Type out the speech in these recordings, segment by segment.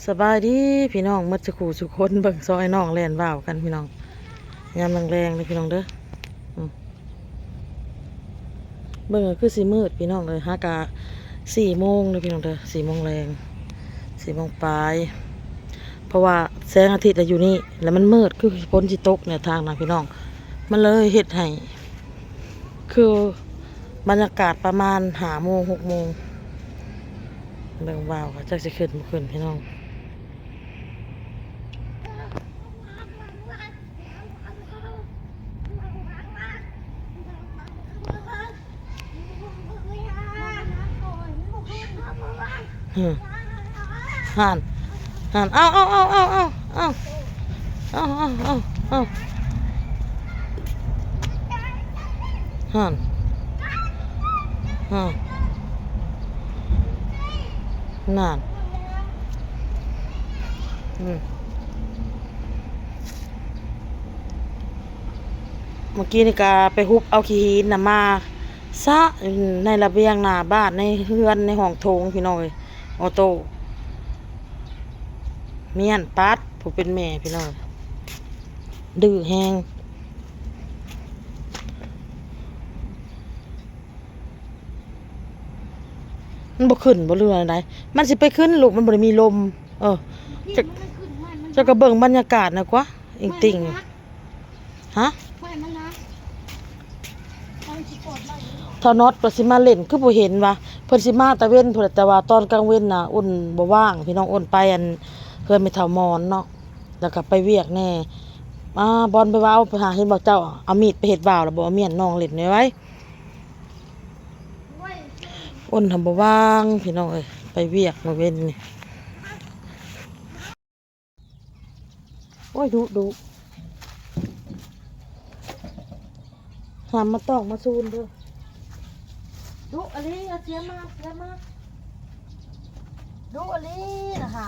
ສະບາຍດີພີ່ນ້ອງໝົດສູ່ຄູ່ສູ່ຄົນ ເບິ່ງຊອຍນ້ອງແລ່ນວາວກັນພີ່ນ້ອງ ຍາມແລງໆເດີພີ່ນ້ອງເດີ. ອືມ ເບິ່ງກໍຄືຊິມືດພີ່ນ້ອງເອີຍ ຫາກະສີ່ໂມງເດີພີ່ນ້ອງເດີ ສີ່ໂມງແລງ ສີ່ໂມງປາຍ ເພາະວ່າແສງອາທິດລະຢູ່ນີ້ ລະມັນມືດຄືຝົນຊິຕົກແນວທາງນະພີ່ນ້ອງ ມັນເລີຍເຮັດໃຫ້ ຄືບັນຍາກາດປະມານຫ້າໂມງ ຫົກໂມງ ເບິ່ງວາວ ຈັກຊິຂຶ້ນບໍ່ຂຶ້ນພີ່ນ້ອງ. ຫັ້ນ ຫັ້ນ ຫັ້ນ ເອົາ ເອົາ ເອົາ ເອົາ ເອົາ ເອົາ ເອົາ ເອົາ ເອົາ ເອົາ ຫັ້ນ ຫັ້ນ ນັ້ນ ອືມ ເມື່ອກີ້ນີ້ກະໄປຮຸບເອົາຂີ້ຫີນນະມາ ຊະໃນລະບຽງໜ້າບ້ານ ໃນເຮືອນ ໃນຫ້ອງໂຖງພີ່ນ້ອງເອີຍ ໂອໂຕ ມ້ຽນປັດ ຜູ້ເປັນແມ່ພີ່ນ້ອງ ດື້ແຮງ. ມັນບໍ່ຂຶ້ນບໍ່ເຫຼືອໃດ ມັນຊິໄປຂຶ້ນລູກ ມັນບໍ່ໄດ້ມີລົມ. ເອີ ເຈົ້າ ເຈົ້າກໍເບິ່ງບັນຍາກາດນະກວ່າ ອິງຕິ່ງ ຮະ ເທົ່ານັອດວ່າຊິມາຫຼິ້ນ ຄືບໍ່ເຫັນວ່າ ເພິ່ນຊິມາຕາເວັນພຸ້ນແຫຼະ ແຕ່ວ່າຕອນກາງເວັນນະ ອຸ່ນບໍ່ວ່າງ ພີ່ນ້ອງ ອຸ່ນໄປອັນ ເຮືອນແມ່ເຖົ້າມອນເນາະ ແລ້ວກໍໄປວຽກແດ່. ອາ ບອນໄປວ່າ ເອົາ ໄປຫາ ເຫັນບໍ່ເຈົ້າ ເອົາມີດໄປເຮັດວ່າວ ແລ້ວບໍ່ເອົາມຽນນ້ອງຫຼິ້ນໄວ້ໄວ້. ອຸ່ນຫາບໍ່ວ່າງ ພີ່ນ້ອງເອີຍ ໄປວຽກມື້ເວັນນີ້. ໂອ້ຍ ດຸ ດຸ ຫ້າມມາຕ້ອງມາຊູນເດີ ດຸອີ່ຫຼີ ເອົາເສຍມາ ເສຍມາ ດຸອີ່ຫຼີນະຫາ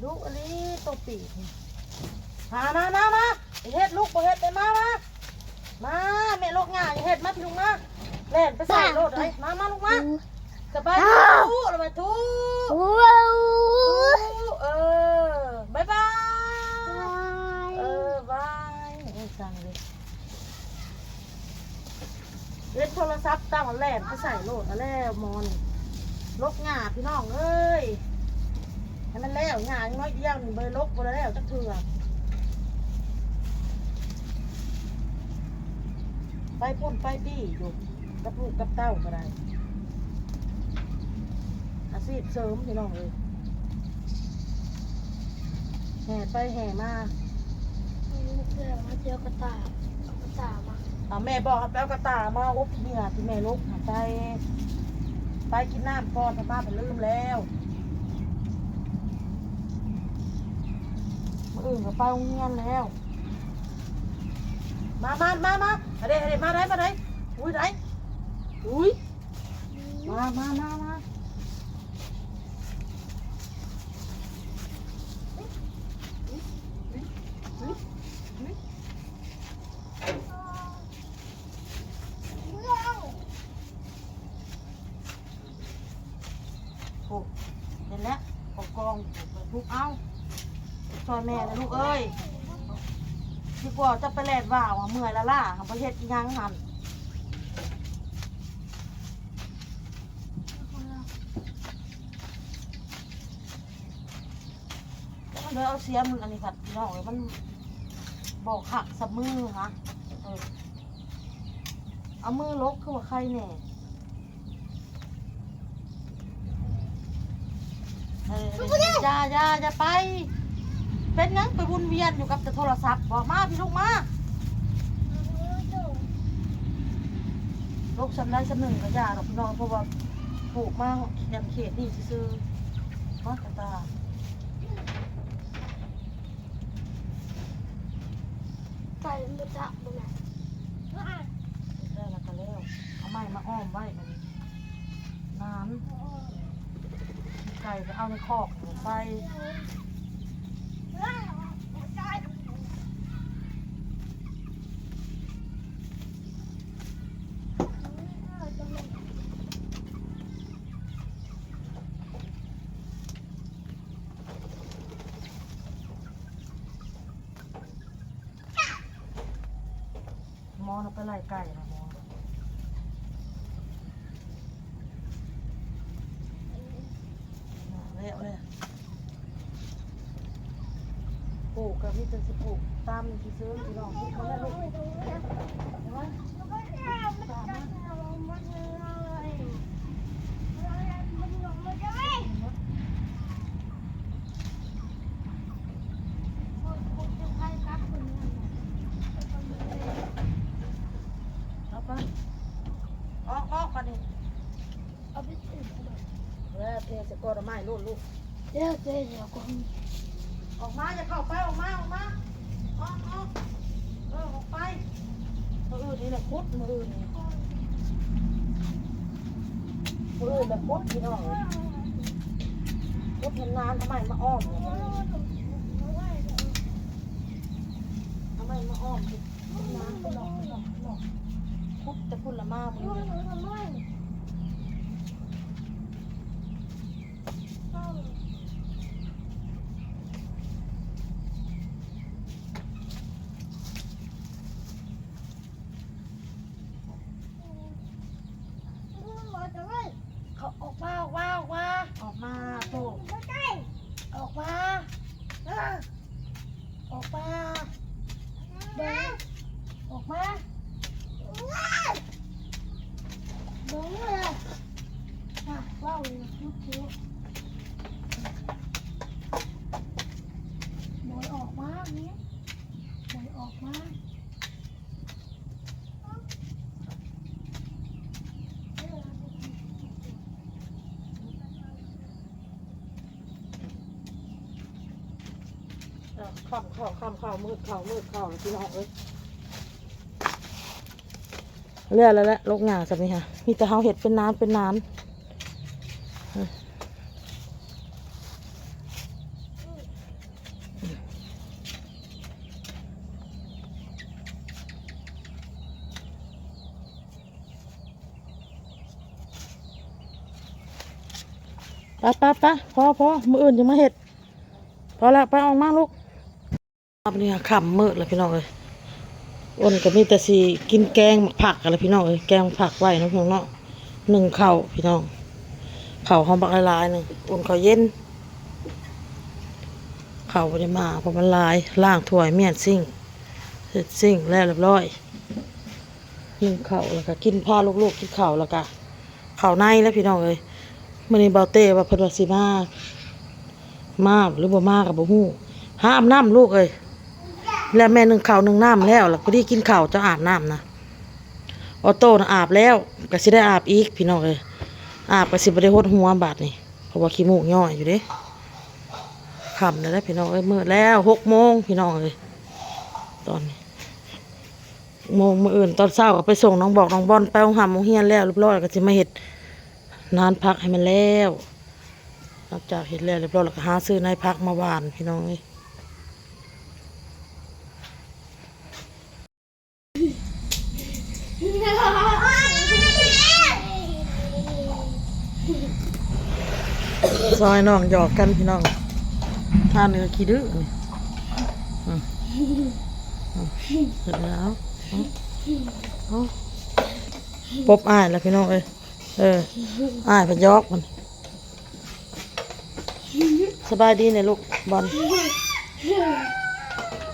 ດຸອີ່ຫຼີ ໂຕປີກນີ້ ມາ ມາ ມາ ມາ ເຮັດລູກ ບໍ່ເຮັດເດ້ ມາ ມາ. ມາ ແມ່ລົກຫຍ້າ ຢ່າເຮັດ ມາພີ່ລູກມາ ແລ່ນໄປໃສ່ໂລດເອີຍ ມາ ມາລູກມາ. ສະບາຍດີ ລະບາຍທຸ ເອີ ບາຍບາຍ ເອີ ບາຍ. ໂອ້ຍ ສັ່ງເລີຍ ເຫຼັ້ນໂທລະສັບຕັ້ງແລ່ນໄປໃສ່ໂລດ ເອົາແລ້ວໝໍນີ້ ລົກຫຍ້າພີ່ນ້ອງເອີຍ ໃຫ້ມັນແລ້ວ ຫຍ້າຍັງໜ້ອຍດຽວນີ້ ບໍ່ໄດ້ລົກ ບໍ່ໄດ້ແລ້ວຈັກເທື່ອ ໄປພຸ້ນໄປພີ້ຢູ່ ກັບລູກກັບເຕົ້າກໍໄດ້ ອາຊີບເສີມພີ່ນ້ອງເອີຍ ແຫ່ໄປແຫ່ມາ ເອົາກະຕ່າ ເອົາກະຕ່າມາ ເອົາ ແມ່ບອກໃຫ້ໄປເອົາກະຕ່າມາອົບເຫື່ອ ທີ່ແມ່ລົກໃຫ້ໄປ ໄປກິນນ້ຳກ່ອນ ຖ້າມາເພິ່ນລືມແລ້ວ ມື້ອື່ນກໍໄປໂຮງຮຽນແລ້ວ. ມາ ມາ ມາ ມາ ມາເດ້ ມາໄດ້ ມາໄດ້ ອຸ້ຍ ໄດ້ ອຸ້ຍ ມາ ມາ ມາ ມາ. ໂອ້ ເຫັນແລ້ວ ເຂົ້າກ່ອງ ໄປປຸກເອົາ ຊ່ອຍແມ່ນະລູກເອີຍ ດີກວ່າຈະໄປແລ່ນວ່າວ ເມື່ອຍລ້າໆ ບໍ່ເຮັດອີ່ຫຍັງຫັ້ນ ເດີ ເອົາເສຍມ ອັນນີ້ພັດ ພີ່ນ້ອງເອີຍ ມັນບໍ່ຄັກສຳມືຫະ ເອີ ເອົາມືຫຼົກຄືວ່າໄຄແນ່. ເອີ ຢ່າ ຢ່າ ຢ່າໄປ ເປັນຫຍັງໄປວົນວຽນຢູ່ກັບແຕ່ໂທລະສັບບໍ? ມາພີ່ລູກມາ ລູກສ່ຳໃດສ່ຳໜຶ່ງກໍຢ່າດອກພີ່ນ້ອງ ເພາະວ່າປູກມາແຄມເຂດນີ້ຊື່ໆ ມາກະຕາ. ໄກ່ມັນບໍ່ຈັບບໍ່ແມ່ນ ແລ້ວລະກະແລ້ວ ເອົາໄມ້ມາອ້ອມໄວ້ບັດນີ້ ນານ ໄກ່ກະເອົາໃນຄອກໃສ່. ເ ໝໍນຳໄປໄລ່ໄກ່ນະໝໍ ແລ້ວເລີຍ ປູກກໍມີແຕ່ຊິປູກຕຳຊື່ໆ ພີ່ນ້ອງ ປູກເອົາແລ້ວລູກ ເຫັນບໍ່? ເອົາໄປ ອອກ ອອກບາດນີ້ ເອົາໄປ ເອີ ເທໃສ່ກ້ອນດອກໄມ້ໂລດລູກ ເອີ ເທໃສ່ກ້ອນ ອອກມາ ຢ່າເຂົ້າໄປ ອອກມາ ອອກມາ ອອກ ອອກ ເອີ ອອກໄປ ມື້ອື່ນນີ້ແຫຼະຂຸດ ມື້ອື່ນນີ້ ມື້ອື່ນແຫຼະຂຸດ ພີ່ນ້ອງເອີຍ ຂຸດເຫັນນານ ເອົາໄມ້ມາອ້ອມ ເອົາໄມ້ມາອ້ອມ ເຫັນນານ ພີ່ນ້ອງ ພີ່ນ້ອງ ຂຸດແຕ່ພຸ້ນລະມາມື້ນີ້ ເຂົາອອກມາ ອອກມາ ອອກມາ ອອກມາ ໂຕ ອອກມາ ເອີ ອອກມາ ເບິ່ງ ອອກມາ ເບິ່ງເລີຍ ອ່ະ ເວົ້າຢູ່ ບໍ່ໃຫ້ອອກມານີ້ ບໍ່ໃຫ້ອອກມາ. ຄ່ຳເຂົ້າ ຄ່ຳເຂົ້າ ມືດເຂົ້າ ມືດເຂົ້າ ພີ່ນ້ອງເອີຍ ແລ້ວ ແລ້ວ ແລ້ວ ລົກຫຍ້າຊຳນີ້ຫະ ມີແຕ່ເຮົາເຮັດເປັນນານ ເປັນນານ. ໄປ ໄປ ໄປ ພໍ ພໍ ມື້ອື່ນຈຶ່ງມາເຮັດ ພໍແລ້ວ ໄປ ອອກມາລູກ. ອັນນີ້ຄ່ຳມືດແລ້ວພີ່ນ້ອງເອີຍ ອ້ນກໍມີແຕ່ຊິກິນແກງໝາກຜັກຫັ້ນແຫຼະພີ່ນ້ອງເອີຍ ແກງໝາກຜັກໄວ້ເນາະພີ່ນ້ອງເນາະ ໜຶ້ງເຂົ້າພີ່ນ້ອງ ເຂົ້າເຮົາບັກຫຼາຍໆໜຶ່ງ ອຸ່ນເຂົ້າເຢັນ ເຂົ້າບໍ່ໄດ້ມາເພາະມັນຫຼາຍ ລ້າງຖ້ວຍ ມ້ຽນຊິງ ເຮັດຊິງແລ້ວລຽບຮ້ອຍ ໜຶ້ງເຂົ້າ ແລ້ວກໍກິນ ພາລູກໆກິນເຂົ້າ ແລ້ວກໍເຂົ້າໃນແລ້ວພີ່ນ້ອງເອີຍ ມື້ນີ້ເບົາເຕ້ວ່າເພິ່ນວ່າຊິມາ ມາຫຼືບໍ່ມາກໍບໍ່ຮູ້ ຫາອາບນ້ຳລູກເອີຍ ແລ້ວແມ່ໜຶ້ງເຂົ້າໜຶ້ງນ້ຳແລ້ວ ແລ້ວພໍດີກິນເຂົ້າ ເຈົ້າອາບນ້ຳນະ ອອໂຕ້ນະອາບແລ້ວ ກໍຊິໄດ້ອາບອີກພີ່ນ້ອງເອີຍ ອາບກໍຊິບໍ່ໄດ້ຫົດຫົວບາດນີ້ ເພາະວ່າຂີ້ມູກຍ້ອຍຢູ່ເດ້ ຄ່ຳແລ້ວເດ້ພີ່ນ້ອງເອີຍ ມືດແລ້ວ ຫົກໂມງພີ່ນ້ອງເອີຍ ຕອນນີ້ຫົກໂມງ ມື້ອື່ນຕອນເຊົ້າກໍໄປສົ່ງນ້ອງບອກນ້ອງບອນໄປໂຮງຮ່ຳໂຮງຮຽນແລ້ວລຽບຮ້ອຍ ກໍຊິມາເຮັດ ນານຜັກໃຫ້ມັນແລ້ວ ຫຼັງຈາກເຮັດແລ້ວລຽບຮ້ອຍແລ້ວ ກໍຫາຊື້ໃນຜັກມາຫວ່ານພີ່ນ້ອງເອີຍ ຊອຍນ້ອງຫຍອກກັນພີ່ນ້ອງ ທ່ານນີ້ກໍຂີ້ດື້ນີ້ ອືມ ອືມ ເຮັດແລ້ວ ເອົາ ເອົາ ປົບອ້າຍແລ້ວພີ່ນ້ອງເອີຍ. ເອີ ອ້າຍເພິ່ນຫຍອກມັນ ສະບາຍດີແດ່ລູກບອນ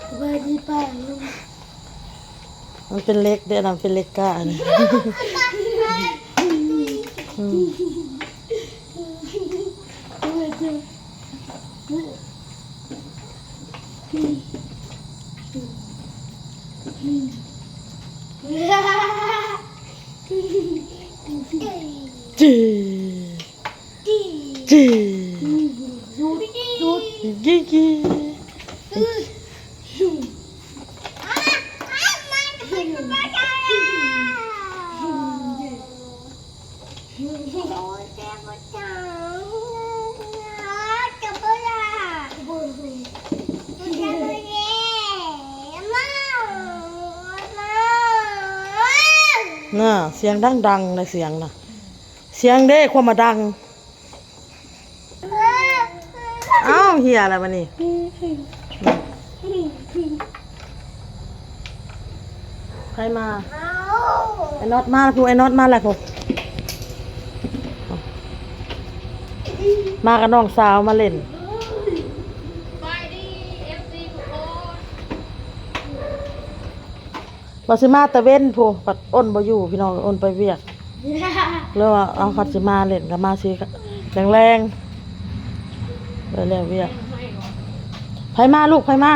ສະບາຍດີປ້າລຸງ ມັນເປັນເຫຼັກເດ້ ອັນນັ້ນເປັນເຫຼັກກ້າ ອືມ. ຈີ ຈີ ຈີ ຈີ. ນະ ສຽງດັງໆ ນະ ສຽງນະ ສຽງເດ້ ຄວາມມາດັງ. ເອົ້າ ເຫຍແລ້ວບາດນີ້. ໃຜມາ? ໄອ້ນອດມາແລ້ວພຸ້ນ ໄອ້ນອດມາແລ້ວພຸ້ນ ມາກັບນ້ອງສາວມາຫຼິ້ນ. ວ່າຊິມາຕາເວັນພຸ້ນ ພັດອົນບໍ່ຢູ່ພີ່ນ້ອງ ອົນໄປວຽກ ເລີຍວ່າ ເອົາ ຄັນຊິມາຫຼິ້ນກໍມາຊິແລງໆ ໄປແລ້ວວຽກ. ໃຜມາລູກ ໃຜມາ?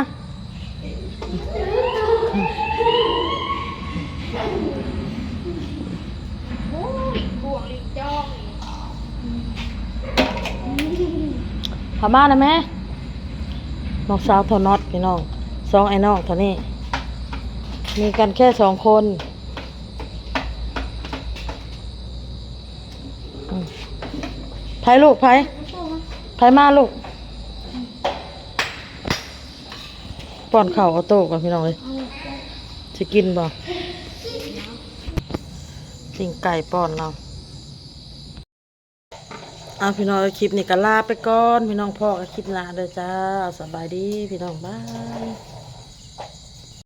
ເຂົ້າມານະແມ່. ນ້ອງສາວເທົ່ານອດພີ່ນ້ອງ ສອງອ້າຍນ້ອງເທົ່ານີ້ ມີກັນແຄ່ສອງຄົນ. ໃຜລູກ ໃຜ ໃຜມາລູກ? ປ້ອນເຂົ້າອອໂຕ້ກ່ອນພີ່ນ້ອງເອີຍ ຊິກິນບໍ່? ປີ້ງໄກ່ປ້ອນລາວ. ເອົາ ພີ່ນ້ອງເອີຍ ຄລິບນີ້ກໍລາໄປກ່ອນ ພີ່ນ້ອງ ພໍ້ກັນຄລິບໜ້າເດີຈ້າ. ສະບາຍດີພີ່ນ້ອງ ບາຍ.